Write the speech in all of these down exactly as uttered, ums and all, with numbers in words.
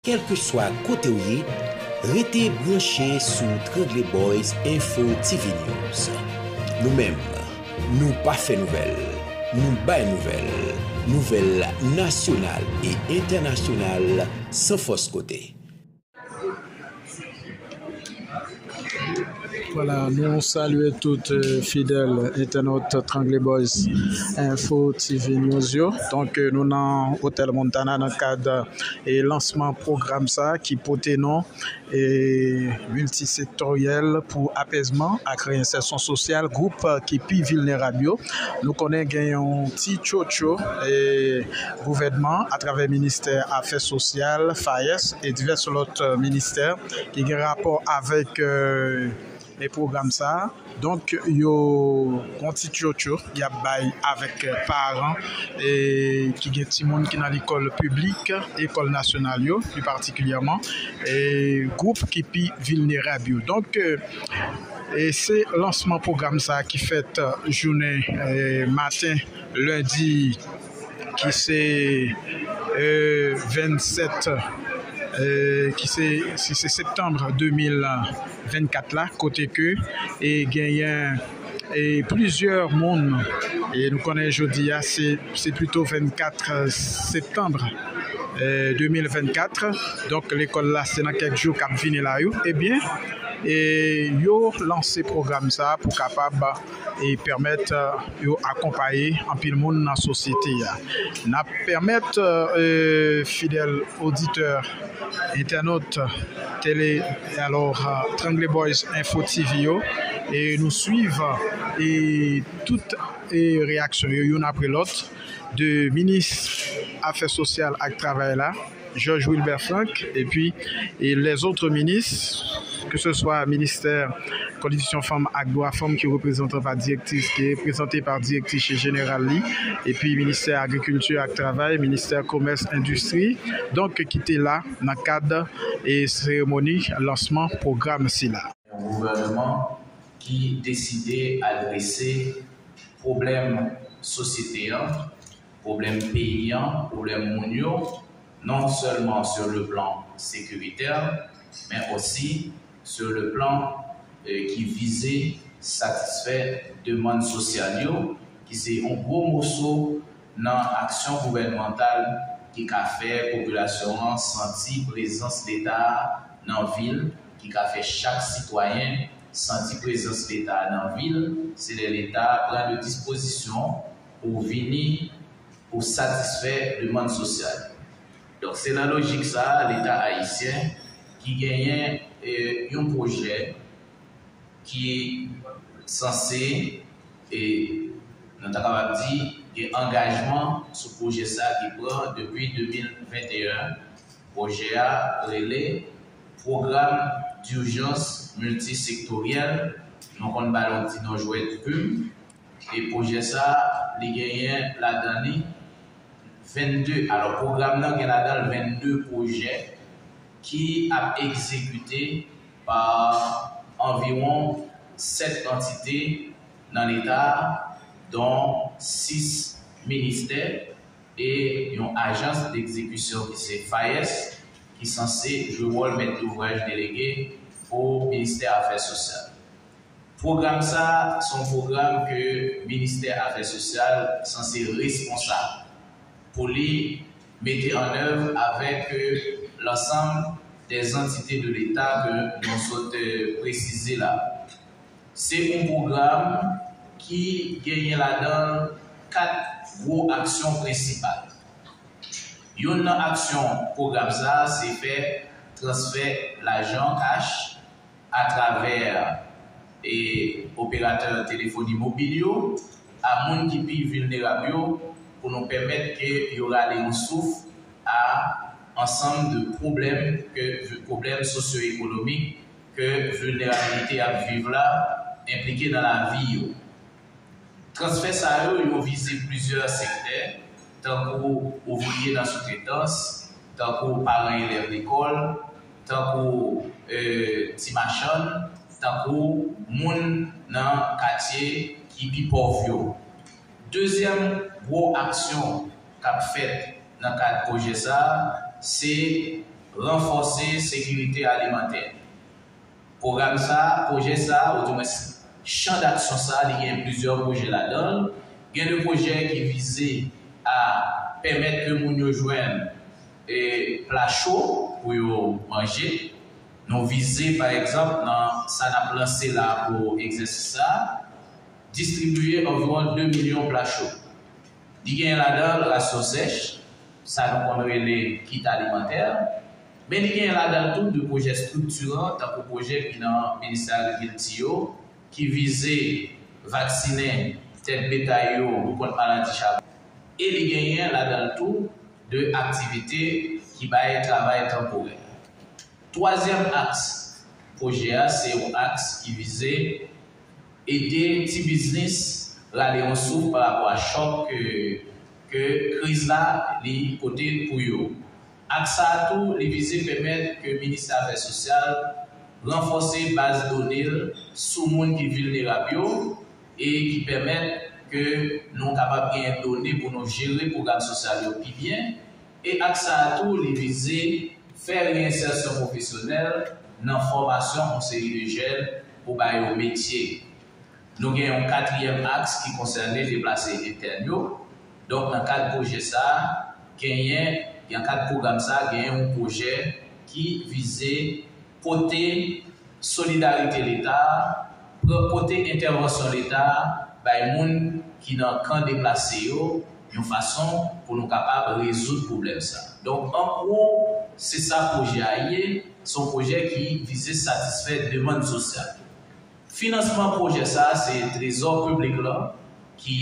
Kèlkeswa kote w ye, rete branche sou Trangle Boys Info T V News. Nou menm, nou pa fè nouvèl, nou bay nouvèl, nouvèl nasyonal e entènasyonal san fòs kote. Vwala, nou salye tout, eh, fidèl entènot Trangle Boys Info T V News yo. Donk, eh, nou nan Hotel Montana nan kad, eh, lansman pwogram sa ki pote non, eh, miltisektoryèl pou apèzman ak reyensèsyon sosyal gwoup ki pi vilnerab yo. Nou konnen gen yon ti tchotcho, eh, gouvènman atravè ministè afè sosyal, FAES e divès lòt, eh, ministè ki gen rapò avèk, eh, e pwogram sa a. Donk, yo gon ti tchotcho y ap bay avèk, eh, paran, eh, ki gen timoun ki nan lekòl piblik, ekòl nasyonal yo, pi patikilyèman, eh, gwoup ki pi vilnerab yo. Donk, eh, e se lansman pwogram sa a ki fèt, eh, jounen, eh, maten lendi ki se, eh, vennsèt, eh, ki se, si se septanm de mil vennkat la, kote ke, eh, genyen, eh, plizyè moun, e nou konnen jodi a se, se plito vennkat septanm, eh, de mil vennkat. Donk, lekòl la se nan kèk jou k ap vini la yo. Ebyen, eh, yo lanse pwogram sa a pou kapab e pèmèt, eh, yo akonpaye anpil moun nan sosyete a. N ap pèmèt, eh, fidèl oditè, entènot, tele, alò, eh, Trangle Boys Info T V yo, e nou swiv, e tout, e reyaksyon yo youn apre lòt de minis afè sosyal ak travay la, Georges Wilbert Franck, epi, e lèzòt minis, ke se swa ministè Kondisyon Fanm ak Dwa Fanm ki reprezante pa direktris, ki reprezante pa direktris jeneral li, epi ministè agrikilti ak travay, ministè komès, endistri, donk ki te la nan kad e seremoni lansman pwogram sila. Yon gouvènman ki deside adrese pwoblèm sosyete an, pwoblèm peyi an, pwoblèm moun yo, non sèlman sur le plan sécuritaire, men osi sur le plan, eh, ki vize satisfè demann sosyal yo, ki se yon gwo moso nan aksyon gouvènmantal ki ka fè popilasyon an santi prezans Leta a nan vil, ki ka fè chak sitwayen santi prezans Leta a nan vil, se lè Leta a pran de dispozisyon pou vini pou satisfè demann sosyal yo. Donk, se nan lojik sa a, Leta ayisyen ki genyen, eh, yon pwojè ki sanse, e nou ta kapab di, gen angajman sou pwojè sa a ki pran depi de mil venteyen. Pwojè a rele Pwogram Dijans Miltisektoryèl, nou konn ba l yon ti non jwèt, pum. E pwojè sa a, li genyen ladan li vennde, alò, pwogram nan gen ladan l vennde pwojè ki ap egzekite pa anviwon sèt antite nan Leta a, don sis ministè e yon ajans degzekisyon ki se FAES, ki sanse jwe wòl mèt douvraj delege pou ministè afè sosyal. Pwogram sa a, se yon pwogram ke ministè afè sosyal sanse responsab pou li mete an èv avèk, euh, lansanm dè antite de Leta ke nou sot, euh, presize la. Se yon pwogram ki genyen ladan l kat gwo aksyon prensipal. Youn nan aksyon pwogram sa a se fè transfè lajan kach atravè, e, operatè telefoni mobil yo a moun ki pi vilnerab yo, pou nou pèmèt ke yo rale yon souf a ansanm de pwoblèm ke, pwoblèm sosyo-ekonomik ke vilnerabilite y ap viv la enplike nan lavi yo. Transfè sa yo, yo vize plizyè sektè, tankou ouvriye nan soutretans, tankou paran elèv lekòl, tankou, eh, ti machann, tankou moun nan katye ki pi pòv yo. Dezyèm gwo aksyon k ap fèt nan kad pwojè sa a, se ranfòse sekirite alimantè. Pwogram sa, pwojè sa, oudimwens chan daksyon sa, li gen plizyè pwojè ladan l. Gen de pwojè ki vize a pèmèt ke moun yo jwenn, e, pla cho pou yo manje. Nou vize, pa egzanp, nan sa n ap lanse la pou egzèsis sa, distribiye anviwon de milyon pla cho. Li gen ladan l rasyon sèch, sa nou konn rele kit alimantè, men li gen ladan l tou de pwojè estriktiran, tankou pwojè ki nan Ministè Agrikilti yo, ki vize vaksinen tèt betay yo pou kont maladi chabon. E li genyen ladan l tou de aktivite ki bay travay tanporè. Twazyèm aks pwojè a, se yon aks ki vize ede ti biznis rale yon souf pa rapò a chòk ke, ke kriz la li pote pou yo. Aks sa a tou, li vize pèmèt ke Ministè Afè Sosyal ranfòse baz done l sou moun ki vilnerab yo e ki pèmèt ke nou kapab genyen done pou nou jere pwogram sosyal yo pi byen. E aks sa a tou, li vize fè reyensèsyon pwofesyonèl nan fòmasyon yon seri de jèn pou ba yo metye. Nou gen yon katriyèm aks ki konsène deplase entèn yo. Donk, nan kad pwojè sa a, genyen, nan kad pwogram sa a, genyen yon pwojè ki vize pote solidarite Leta, pran, pote entèvansyon Leta bay moun ki nan kan deplase yo, yon fason pou nou kapab rezoud pwoblèm sa. Donk, an gwo, se sa pwojè a ye, se yon pwojè ki vize satisfè demann sosyal. Finansman pwojè sa a, se trezò piblik lan ki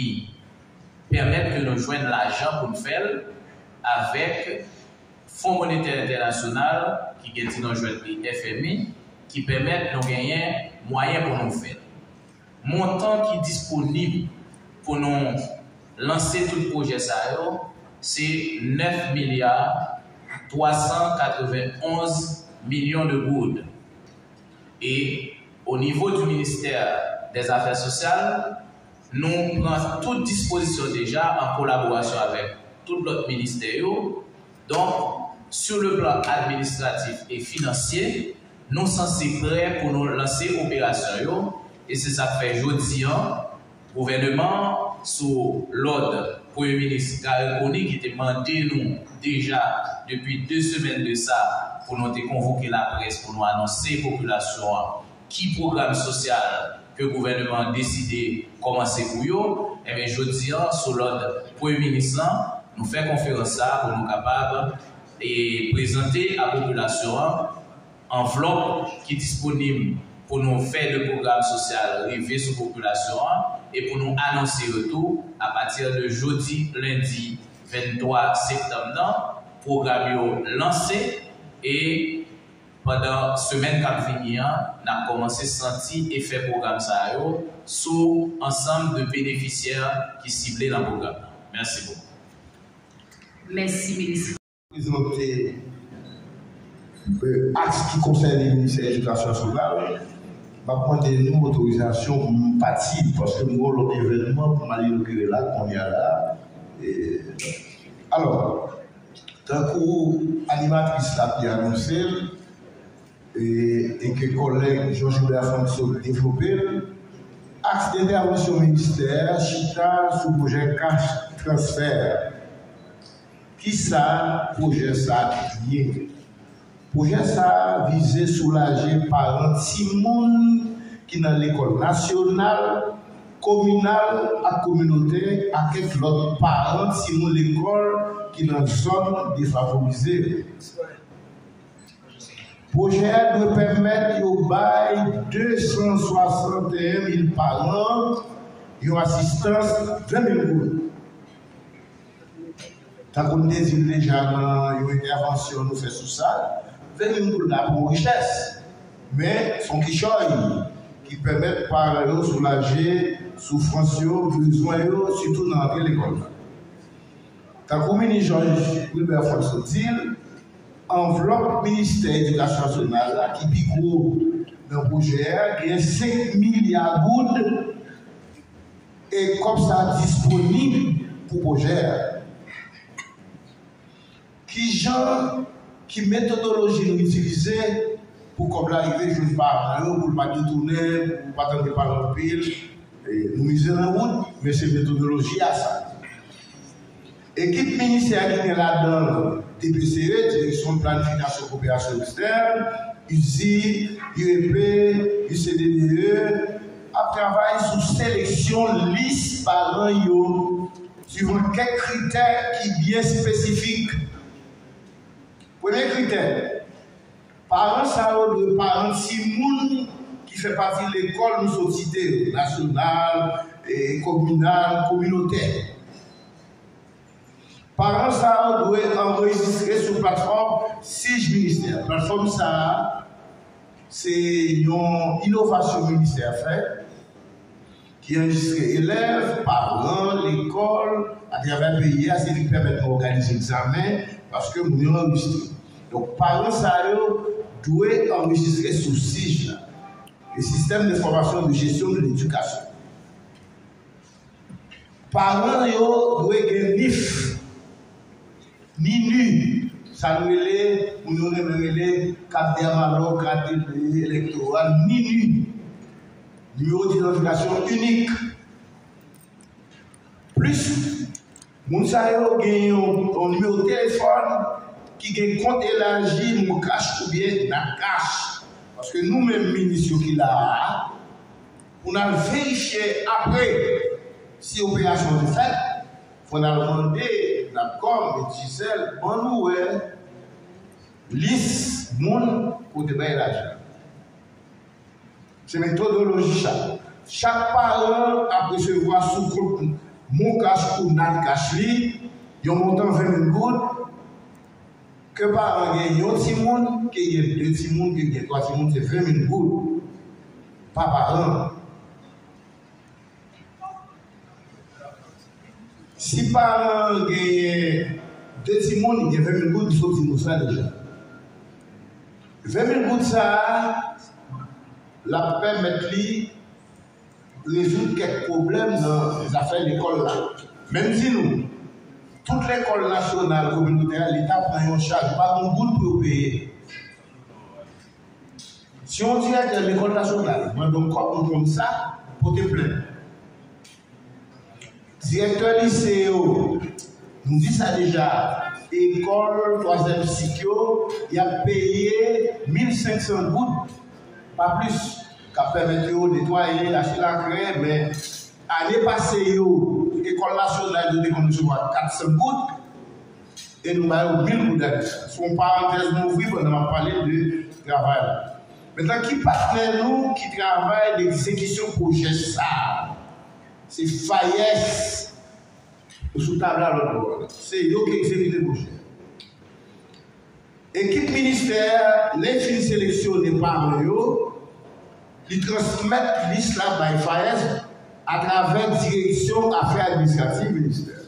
pèmèt ke nou jwenn lajan pou n fè l avèk Fon Monetè Entènasyonal, ki gen ti non jwèt li F M I, ki pèmèt nou genyen mwayen pou nou fè l. Montan ki disponib pou nou lanse tout pwojè sa yo, se nèf milya twa san katrevenn onz milyon de goud. E o nivo di ministè dè Zafè Sosyal, nou pran tout dispozisyon deja an kolaborasyon avèk tout lòt ministè yo. Donk, sur le plan administratif e finansye, nou sanse prè pou nou lanse operasyon yo, e se sa k fè jodi an, gouvèneman an, sou lòd Premye Minis Garry Conille ki te mande nou deja depi de semèn de sa pou nou te konvoke laprès pou nou anonse popilasyon an ki pwogram sosyal ke gouvèneman an deside kòmanse pou yo, enben, jodi an, sou lòd Premye Minis lan, nou fè konferans sa a pou nou kapab, e, prezante a popilasyon an anvlòp ki disponib pou nou fè de pwogram sosyal rive sou popilasyon an e pou nou anonse yo tou apati de jodi, lendi venntwa septanm nan, pwogram yo lanse e pandan semèn k ap vini an, n ap kòmanse santi efè pwogram sa yo sou ansanm de benefisyè ki sible nan pwogram nan. Mèsi bokou. Mèsi, minis. Prezante, euh, aks ki konsène Ministè Edikasyon Nasyonal, m ap mande nou otorizasyon pou m pati, paske m gen yon lòt evènman pou m al inogire la, kounye a la. E, alò, tankou animatris la te anonse l, e, e ke kòlèg Georges Hubert Frantseau devlope l, aks entèvansyon ministè a chita sou pwojè cash transfer. Kisa pwojè sa a ye? Pwojè sa a vize soulaje paran timoun ki nan lekòl nasyonal, kominal ak kominotè ak kèk lòt paran timoun lekòl ki nan zòn defavorize. Pwojè a dwe pèmèt yo bay de san swasanteyen mil paran yon asistans ven mil goud. Tankou n te di l deja nan yon entèvansyon nou fè sou sa, ven mil goud la pa yon richès, men se yon kichòy ki pèmèt paran yo soulaje soufrans yo, bezwen yo, sitou nan rantre lekòl la. Tankou minis Georges Hubert Frantseau di l, anvlòp Ministè Edikasyon Nasyonal la ki pi gwo nan pwojè a gen senk milya goud e kòb sa a disponib pou pwojè a. Kijan Ki metodoloji nou itilize pou kòb la rive jwenn paran yo, pou l pa detounen, pou l pa tann li pale anpil? E, nou mize nan wout, men se metodoloji a sa. Ekip ministè a ki gen ladan l D P C E, Direksyon Planifikasyon Koperasyon Ekstèn, U S I, U E P, U C D D E, ap travay sou seleksyon lis paran yo, suivan kèk kritè ki byen espesifik. Premye kritè, paran sa yo dwe paran timoun ki fè pati lekòl nou sot site yo, nasyonal, e, kominal, kominotè. Paran sa yo dwe anrejistre sou platfòm SIJ ministè. Platfòm sa a, se yon inovasyon ministè a fè, ki anrejistre elèv, paran, lekòl, atravè peyi a, se li k pèmèt nou òganize egzamen, paske moun yo anrejistre. Donk, paran sa yo dwe anrejistre sou SIJ la, le Système d'Information de Gestion de l'Éducation. Paran yo dwe gen NIF, NINU, sa nou rele, moun yo renmen rele kat dèmalò, kat elektoral, NINU, nimewo didantifikasyon inik. Plis, moun sa yo gen yon, yon nimewo telefòn ki gen kont elaji MonCash oubyen NatCash. Paske nou menm minis yo ki la a, pou n al verifye apre si operasyon an te fèt, fò n al mande Natcom e Digicel ban nou wè lis moun kote bay lajan. Se metodoloji sa. Chak paran ap resevwa sou kont MonCash ou NatCash li yon montan ven mil goud. Ke paran gen yon timoun, ke gen de timoun, ke gen twa timoun, se ven mil goud pa paran. Si paran an genyen de timoun, li gen ven mil goud, li sot di nou sa deja. Ven mil goud sa a, l ap pèmèt li rezoud kèk pwoblèm nan zafè lekòl la. Men m di nou, tout lekòl nasyonal kominotè a, Leta pran yon chaj, pa gen yon goud pou yo peye. Si yon direktè lekòl nasyonal mande yon kòb nou konn sa, pote plent. Direktè lise yo, nou di sa deja, ekòl twazyèm sik yo, y ap peye mil senk san goud, pa plis, k ap pèmèt yo netwaye, achte lakrè, men ane pase yo, ekòl nasyonal yo te konn resevwa kat san goud, e nou ba yo mil goud ane sa. Se yon parantèz m ouvri pandan m ap pale de travay la. Mentnan, ki patnè nou ki travay nan egzekisyon pwojè sa a? Se FAES ou sou tab la lòt bò a. Se yo ki egzekite pwojè. Ekip ministè a, lè l fin seleksyone paran yo, li transmèt lis la bay FAES atravè Direksyon Afè Administrativ ministè.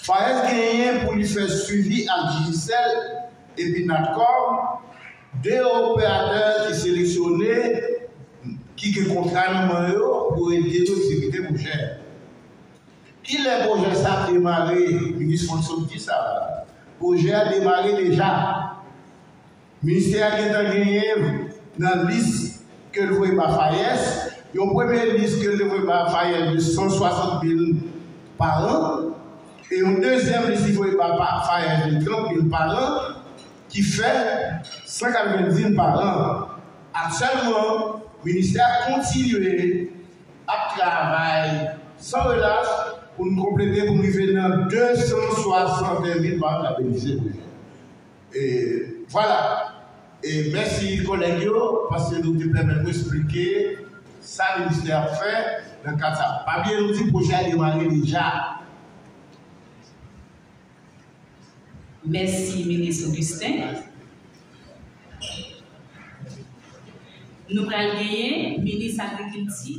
FAES genyen pou li fè swivi ak Digicel epi Natcom, de operatè ki seleksyone, ki gen kontra nan men yo pou ede nou egzekite pwojè. Kilè pwojè sa ap demare? Minis Frantz sot di sa la. Pwojè a demare deja. Ministè a gentan genyen nan lis ke l voye ba FAES, yon premye lis ke l te voye ba FAES de san swasant mil pa an, e yon dezyèm lis li voye ba, ba FAES de trant mil pa an, ki fè san katrevenndis mil pa an. Aktyèlman, ministè a kontinye ap travay san relach pou n konplete, pou n rive nan de san swasanteyen mil pa an k ap benefisye pwojè. E, vwala. E mèsi kòlèg yo, paske nou te pèmèt nou esplike sa ministè a ap fè nan kad sa. Pa bliye nou di pwojè a demare deja. Mèsi, Minis Augustin. Nou pral genyen Minis Agrikilti.